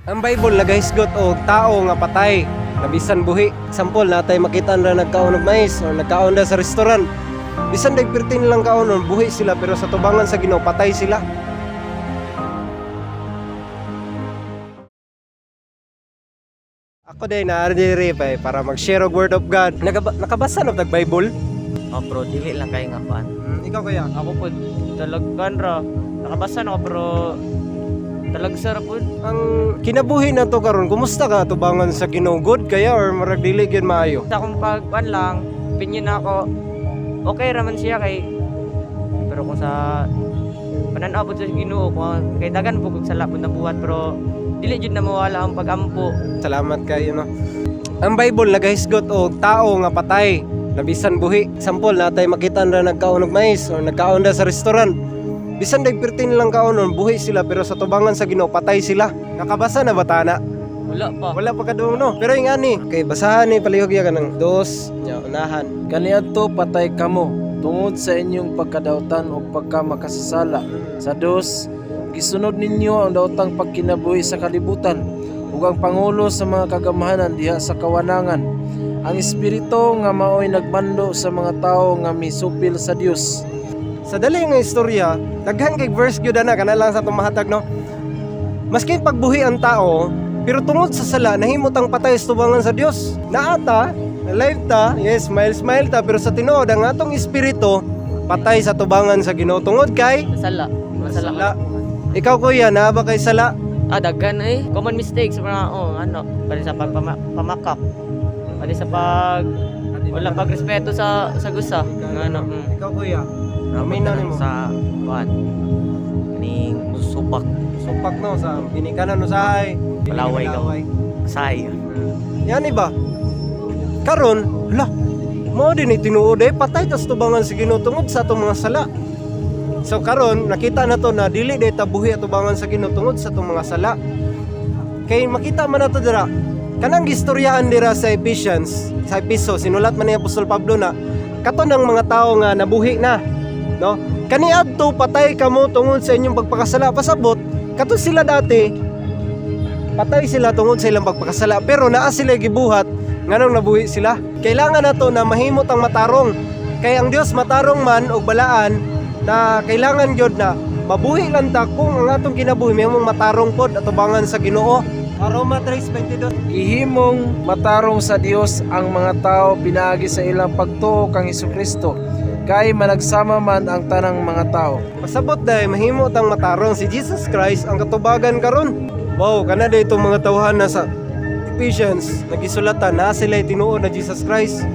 Ang Bible nagahisgot og tao nga patay na bisan buhi. Example, natay makita na nagkaon og mais or nagkaon na sa restaurant. Bisan dag perti nilang kaonon, buhi sila, pero sa tubangan sa Ginoo patay sila. Ako din na diri pa eh, para mag-share og word of God. Nakabasa na tag Bible? Oh, bro, dili lang kayo nga kuan. Ikaw kaya? Ako po, talagan ra. Nakabasa na ako pero talagsa ra po. Ang kinabuhi na to karon, kumusta ka tubangan sa Ginoo? Good kaya or murag dili gyud maayo? Sa akong pag kuan lang, opinion na ako, okay ra man siya kay pero kung sa pananaw po sa Ginoo kung kay dagan po kog sala po nabuhat pero dili jud na mawala ang pagampo. Salamat kayo, no. Ang Bible nagahisgot og tao nga patay na bisan buhi. Example, natay makita na nagkaon og mais or nagkaon na sa restaurant. Bisan dag perti nilang kaonon, buhi sila, pero sa tubangan sa Ginoo patay sila. Nakabasa na ba tana? Wala pa. Wala pa kadung, no. Pero yung ani, kay basahan ni palihog ya kanang dos nya unahan. Kaniadto patay kamo tungod sa inyong pagkadautan ug pagkamakasasala. Sa dos, gisunod ninyo ang daotang pagkinabuhi sa kalibutan ug ang pangulo sa mga kagamahanan diha sa kawanangan. Ang espiritu nga maoy nagmando sa mga tawo nga misupil sa Dios. Sa dali nga istorya, daghan kay verse gyud ana, kana lang sa tumahatag, no. Maski pagbuhi ang tao, pero tungod sa sala nahimot ang patay sa tubangan sa Dios. Naata, live ta, yes, smile smile ta, pero sa tinuod ang atong espiritu patay sa tubangan sa Ginoo tungod kay Masala. Masala. sala. Ikaw kuya, naa ba kay sala? Ah, daghan eh. Common mistakes mga oh, ano, pati sa pagpamakap. Pati sa pag wala pagrespeto sa gusa. Nga ano. Ikaw kuya, amin na nimo. Sa kuan. Kaning supak. Supak, no, sa ginikanan usahay. Palaway ka. Say. Yan iba. Karon, hala, mao din ni tinuod eh, patay tas tubangan sa Ginoo tungod sa atong mga sala. So karon nakita na to na dili day ta buhi atubangan sa Ginoo tungod sa atong mga sala. Kay makita man nato dira, kanang gistoryahan dira sa Ephesians, sa Episo, sinulat man ni Apostol Pablo na kato ng mga tao nga nabuhi na, no? Kaniadto patay kamo tungod sa inyong pagpakasala. Pasabot, kato sila dati patay sila tungod sa ilang pagpakasala, pero naa sila gibuhat nganong nabuhi sila. Kailangan nato na mahimot ang matarong kay ang Dios matarong man og balaan na kailangan gyud na mabuhi lang ta kung ang atong kinabuhi may mong matarong pod atubangan sa Ginoo. Roma 3:22. Gihimong matarong sa Dios ang mga tao pinaagi sa ilang pagtuo kang Hesukristo, kay managsama man ang tanang mga tao. Pasabot dahil mahimot ang matarong, si Jesus Christ ang katubagan karon. Wow, kana day itong mga tawhan na sa Ephesians nagisulatan na sila tinuod na Jesus Christ.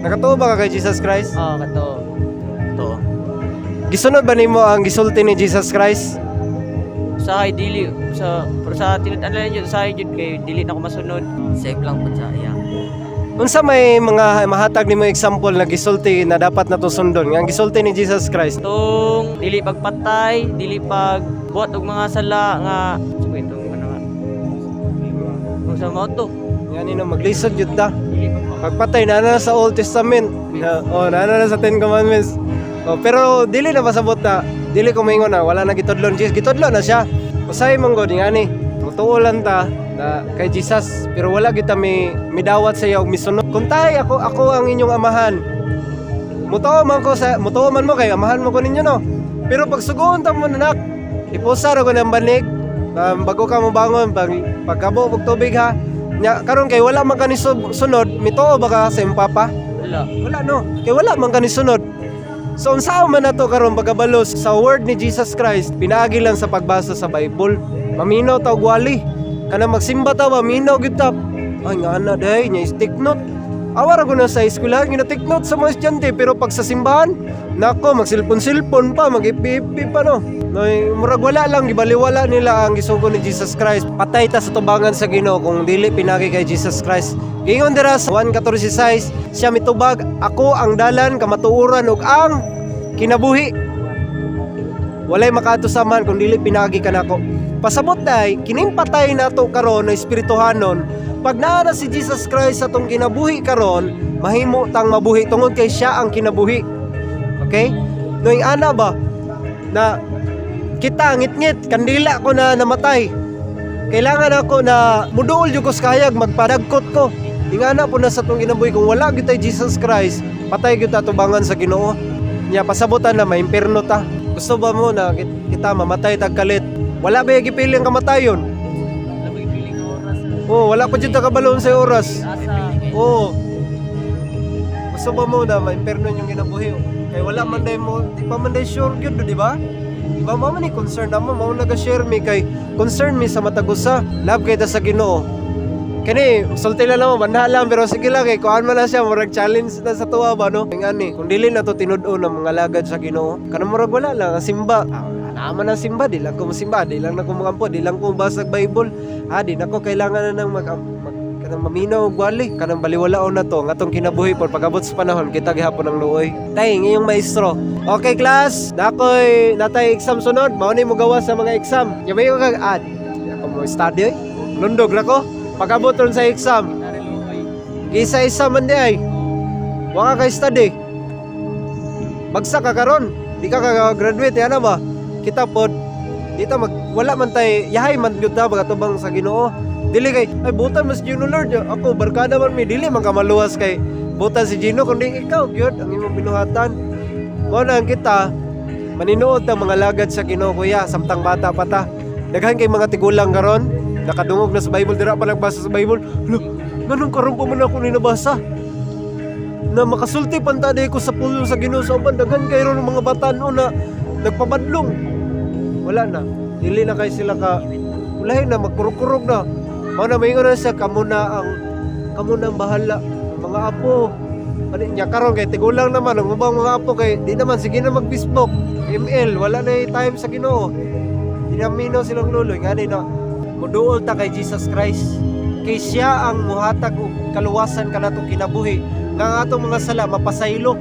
Nakatuo ba ka kay Jesus Christ? Oh, kato. To. Gisunod ba nimo ang gisulti ni Jesus Christ? Sa dili sa pero sa tinud-an lang jud sa jud kay dili na ako masunod. Save lang pud sa iya. Unsa may mga mahatag nimo example na gisulti na dapat nato sundon nga ang gisulti ni Jesus Christ? Tong dili pagpatay, dili pag buhat og mga sala nga sa itong ano nga. Kung sa mao to, Yani no, maglisod jud ta. dili pag Pagpatay na na sa Old Testament. Na, oh, na na sa Ten Commandments. Oh, pero dili na pasabot na dili ko maingon na wala na gitudlon Jesus. Gitudlo na siya. Usahay man gud ngani. Mutuo lang ta na kay Jesus pero wala kita mi midawat sa iya og misunod. Kung tayo ako ang inyong amahan. Mutuo man ko sa mutuo man mo kay amahan mo ko ninyo, no. Pero pag sugoon ta mo nanak, ipusa ra ko ng banig. Bago ka mobangon, pag pagkabo og tubig ha. Nya karon kay wala man kani sunod, mituo ba ka sa imong papa? Wala. Wala, no. Kay wala man kani sunod. So unsa man nato karon pagkabalo sa word ni Jesus Christ, pinaagi lang sa pagbasa sa Bible. Maminaw ta og wali. Kana magsimba ta ba, minaw gyud ta. Ay nga na day, nya take note. Awa ra ko na sa eskwelahan, gina take note sa mga estudyante, pero pag sa simbahan, nako, magsilpon-silpon pa, mag-ipi pa, no. Noy, murag wala lang gibaliwala nila ang gisugo ni Jesus Christ. Patay ta sa tubangan sa Ginoo kung dili pinagi kay Jesus Christ. Giingon dira sa 1:14, siya mitubag, "Ako ang dalan, kamatuoran ug ang kinabuhi. Walay makaadto sa Amahan kung dili pinagi kanako." Pasabot day, kining patay nato karon na espirituhanon, pag naa na si Jesus Christ sa atong kinabuhi karon, mahimo tang mabuhi tungod kay siya ang kinabuhi. Okay? Noing ana ba na kita ngit-ngit kandila ko na namatay. Kailangan ako na muduol jud ko sa kahayag, magpadagkot ko. Ingana po na sa atong kinabuhi, kung wala gyud tay Jesus Christ, patay gyud ta tubangan sa Ginoo. Nya pasabutan na maimpierno ta. Gusto ba mo na kita mamatay tag kalit? Wala ba gipili ang kamatayon? Wala ba gipiling oras? Oh, wala pa jud ta kabalon sa oras. Asa. Oo. Gusto ba mo na maimpierno yung kinabuhi? Kay wala man day mo, di pa man day sure gyud, di ba? Di ba mao man ni concern na mo, mao naga-share mi kay concern mi sa matag usa. Love kay ta sa Ginoo. Kani, sulti lang mo, bandha lang, pero sige lang kay kuan man na siya, murag challenge na sa tuwa ba, no? Ngani, kung dili na to tinud-on ang mga lagad sa Ginoo, kanang murag wala lang ang simba. Ah, naman ang simba, di lang ko simba, di lang na ko mangampo, di lang ko basag Bible. Ah, di na ko kailangan na nang mag kanang maminaw og wali, kanang baliwalaon na to ang atong kinabuhi por pag-abot sa panahon kita gihapon ang luoy. Tay, ngayong maestro. Okay class, nakoy natay exam sunod, mao ni mo gawa sa mga exam. Yabay ko kag ad. Ako mo study oy. Lundog ra ko. Pag-abot ron sa exam, isa-isa man di ay. Wa ka kay study. Bagsak ka karon, di ka ka-graduate yan ba? Kita pod dito mag wala man tay yahay man gyud ta magatubang sa Ginoo. Dili kay ay butan mas Gino Lord. Ako barkada man mi, dili man ka maluwas kay butan si Gino kundi ikaw gyud ang imong binuhatan. Mao na ang kita maninuod ang mga lagad sa Ginoo, kuya, samtang bata pa ta. Daghan kay mga tigulang karon nakadungog na sa Bible, dira pa nagbasa sa Bible. Hala, nganong karon pa man ako ni nabasa? Na makasulti panta ko sa pulong sa Ginoo sa uban, daghan kay ron mga batan na nagpabadlong. Wala na, dili na kay sila ka ulahin na magkurog-kurog na. Mao na maingon na siya, kamo na ang bahala ang mga apo. Ano niya karon kay tigulang naman ang ubang mga apo kay di naman sige na mag Facebook ML, wala na yung time sa Ginoo. Di na minaw silang luloy. Ngani na muduol ta kay Jesus Christ kay siya ang muhatag og kaluwasan kanatong kinabuhi nga ang atong mga sala mapasaylo,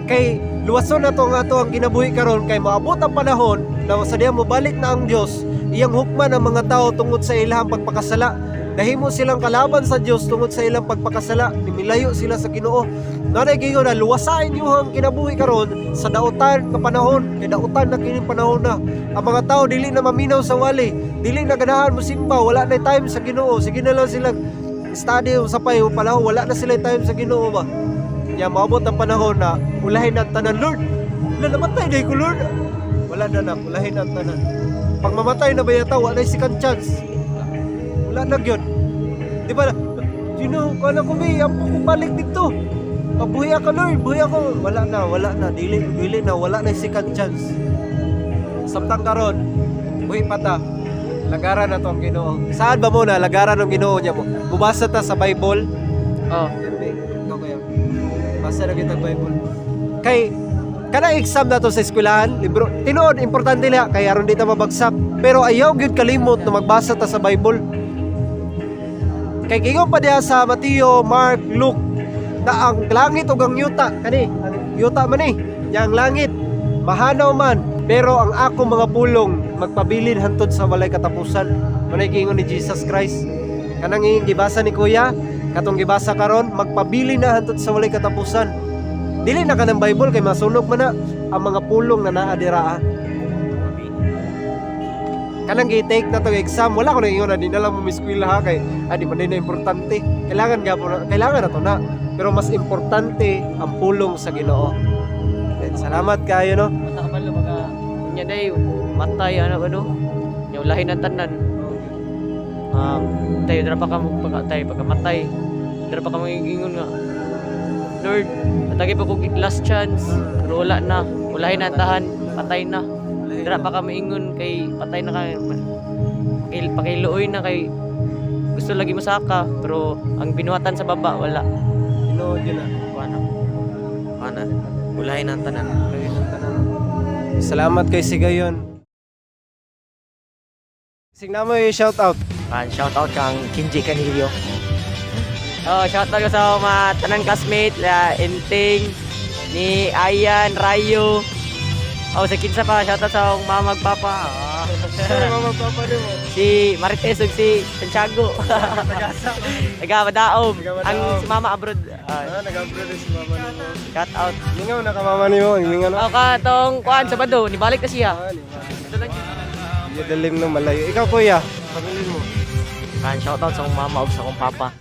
kay luwason na to ang ato ang kinabuhi karon, kay moabot ang panahon na sa diya mobalik na ang Dios, iyang hukman ang mga tao tungod sa ilang pagpakasala. Nahimo silang kalaban sa Dios tungod sa ilang pagpakasala, nimilayo sila sa Ginoo. Nanay giingon na luwasain niyo ang kinabuhi karon sa dautan nga panahon, kay dautan na kining panahon na ang mga tao dili na maminaw sa wali, dili na ganahan mo simba, wala na time sa Ginoo, sige na lang sila study sa pay panahon, wala na sila time sa Ginoo ba. Nya maabot ang panahon na ulahin ang tanan, Lord. Wala, namatay na ko, Lord. Wala na na, ulahin ang tanan. Pag mamatay na ba yata, wala na second chance. Wala na gyud. Di ba? You know, kung ano ko may, ampo ko balik dito. Pabuhi ka, Lord, buhi ako. Wala na, wala na, dili, dili na, wala na second chance. Samtang karon, buhi pa ta. Lagaran na to ang Ginoo. Saan ba mo na lagaran ang Ginoo niya mo? Mubasa ta sa Bible. Oh. Ikaw kaya. Basa na kita Bible. Kay kana exam na to sa eskwelahan, libro. Tinuod importante na kay aron di ta mabagsak. Pero ayaw gyud kalimot na magbasa ta sa Bible. Kay giingon pa diha sa Mateo, Mark, Luke na ang langit ug ang yuta kani, ang yuta man ni, nya ang langit mahanaw man, pero ang ako mga pulong magpabilin hantod sa walay katapusan. Manay giingon ni Jesus Christ. Kanang iyong gibasa ni Kuya, katong gibasa karon, magpabili na hantod sa walay katapusan. Dili na kanang Bible kay masunog man na ang mga pulong na naa dira. Kanang gi-take na tong exam, wala ko nang na di na lang mo miskwela ha kay di man din na importante. Kailangan gyapon na, kailangan na to na. Pero mas importante ang pulong sa Ginoo. Then, salamat kayo, no. Mata kabalo baga unya day matay ano ba no? Nya ulahin ang tanan. Tayo dira pa ka mo pagka tayo pagkamatay. Dira pa ka mangingon nga, "Lord, atagi pa kog last chance." Pero wala na. Ulahin na ang tahan, patay na. Dira pa ka maingon kay patay na ka. Kay pakiluoy na kay gusto lagi masaka pero ang binuhatan sa baba wala. Tinuod yun na. Wala. Ana, ulahin ang tanan. Salamat kay Sigayon. Signa mo yung shout out. An shout out kang Kinji Canilio. Oh, shout out ko sa mga tanan classmate, la Enting, ni Ayan, Rayo. Oh, sa kinsa pa, shout out sa akong mama ug papa. Ah. Mama, papa mo. Si Marites ug si Santiago. Taga Madaom. Taga Madaom. Ang si mama abroad. Ah, Ah, nag-upload si mama nimo. shout out. Mingaw na ka mama nimo, mingaw na. Oh, ka tong kuan Sabado, nibalik na siya. Ah, ni mama. Ito lang yun. Medyo dilim no, malayo. Ikaw kuya, pabilin mo. Kan shout out sa akong mama ug sa akong papa.